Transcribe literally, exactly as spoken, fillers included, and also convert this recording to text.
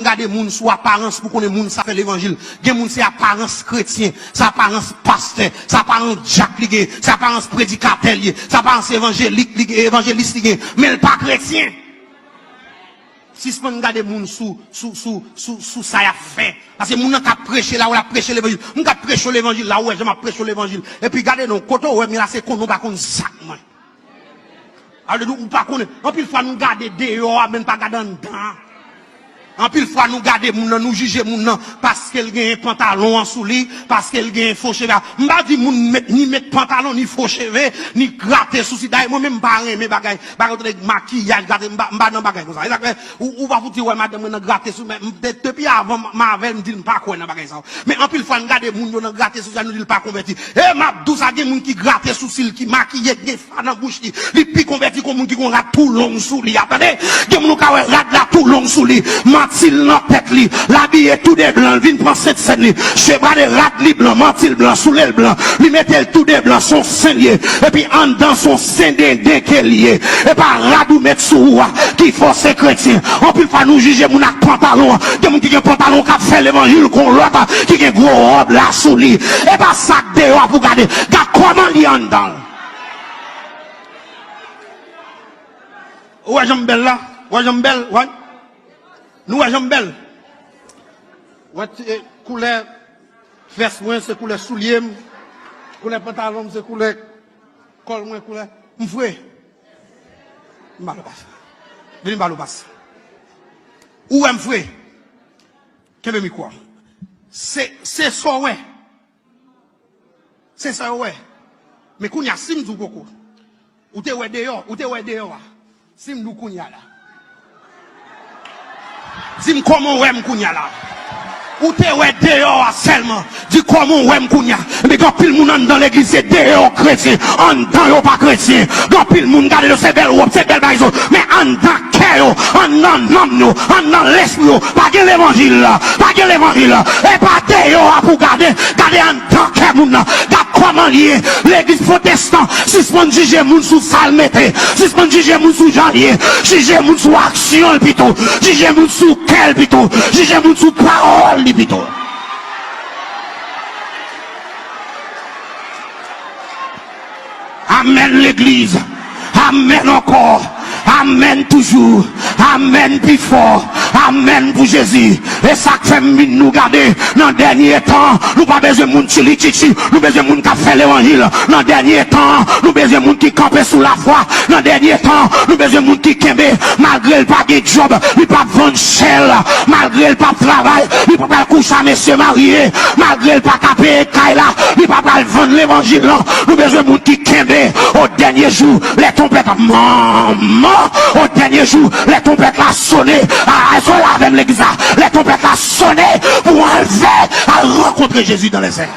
Gade moun sou aparans pou konnen moun sa fè levanjil. Gen moun se aparans kretyen, se aparans pastè, se aparans dyak li gen, se aparans predikatè li ye, se aparans evanjelik li gen, evanjelis li gen, men l pa kretyen. Sispann gade moun sou, sou, sou, sou, sou sa y ap fè. Paske moun nan k ap preche la, ou l ap preche levanjil. Moun k ap preche levanjil la, ou wè jan m ap preche levanjil. Epi gade non, kote ou wè m ye la, se konnen ou pa konn zak mwen. Alò, ou pa konnen. Anpil fwa nou gade deyò a, men n pa gade anndan an. Anpil fwa nou gade moun nan, nou jije moun nan paske l genyen pantalon an sou li, paske l genyen fo cheve a. M pa di moun met, ni met pantalon, ni fo cheve, ni grate sousi. Dayè, mwen menm m pa renmen bagay, bagay yo tande makiyaj, grate, m pa, m pa nan bagay konsa. E sa k fè, ou, ou pa fouti wè madanm mwen nan grate sou, men m, de-, depi avan m, m avè l, m di l m pa kwè nan bagay sa yo. Men anpil fwa n gade moun yo nan grate sousi a, nou di l pa konvèti. E m ap di w sa, gen moun ki grate sousi l, ki makiye, ki gen fa nan bouch li. Li pi konvèti ke moun ki gon rad tou long sou li a. Tande, gen moun ou ka wè rad la tou long sou li. Manti l nan tèt li. L abiye tou de blan, l vin pran Sent Sèn li. Chevale rad li blan, manti l blan, soulye l blan. Li mete l tou de blan, se yon sen l ye. Epi anndan se yon sen denden ke l ye. E pa rad ou met sou ou a ki fè w se kretyen. Anpil fwa nou jije moun ak pantalon an. Gen moun ki gen pantalon k ap fè levanjil, gon lòt ki gen gwo wòb la sou li. E pa sa k deyò a pou gade. Gad kòman l ye anndan. Ou wè jan m bèl la? Ou wè jan m bèl? Wè? Nou wè jan m bèl? Wè ti, e, koulè vès mwen se koulè soulye m, koulè pantalon m se koulè kòl mwen, koulè m fre. M ba l ou pas. Vini m ba l ou pas. Ou wè m fre? Kenbe mikwo a. Se, se sa w wè. Se sa yo wè. Men kounye a, si m di w poko, ou te wè deyò, ou te wè deyò a. Si m di w kounye a la. Di m kòman w wè m kounye a la. Ou te wè deyò a sèlman. Di kòman w wè m kounye a. Men gen anpil moun anndan legliz se deyò kretyen, anndan yo pa kretyen. Gen anpil moun gade yo se bèl wòb, se bèl bagay yo, men anndan kè yo, anndan nanm yo, anndan lespri yo, pa gen levanjil la, pa gen levanjil la. E pa deyò a pou gade, gade anndan kè moun nan. Gad kòman l ye. Legliz pwotestan, sispann jije moun sou sa l mete, sispann jije moun sou jan l ye, jije moun sou aksyon l pito, jije moun sou kè l pito, jije moun sou pawòl li pito. Amèn legliz. Amèn ankò. Amèn toujou. Amèn pi fò. Amèn pou Jezi. E sa k fè m vin nou gade nan dènye tan. Nou pa bezwen moun tchili tchitchi. Nou bezwen moun k ap fè levanjil. Nan dènye tan, nou bezwen moun ki kanpe sou lafwa. Nan dènye tan, nou bezwen moun ki kenbe. Malgre l pa gen djòb, li p ap vann chè l. Malgre l p ap travay, li pa pral kouche a mesye marye. Malgre l pa ka peye kay la, li pa pral vann levanjil lan. Nou bezwen moun ki kenbe. Au dernier jour, les trompettes, manman, au dernier jour, les trompettes la sonné. A, èske w la avè m legliz la? Les trompettes la sonné pou anlve, al rankontre Jezi dans les airs.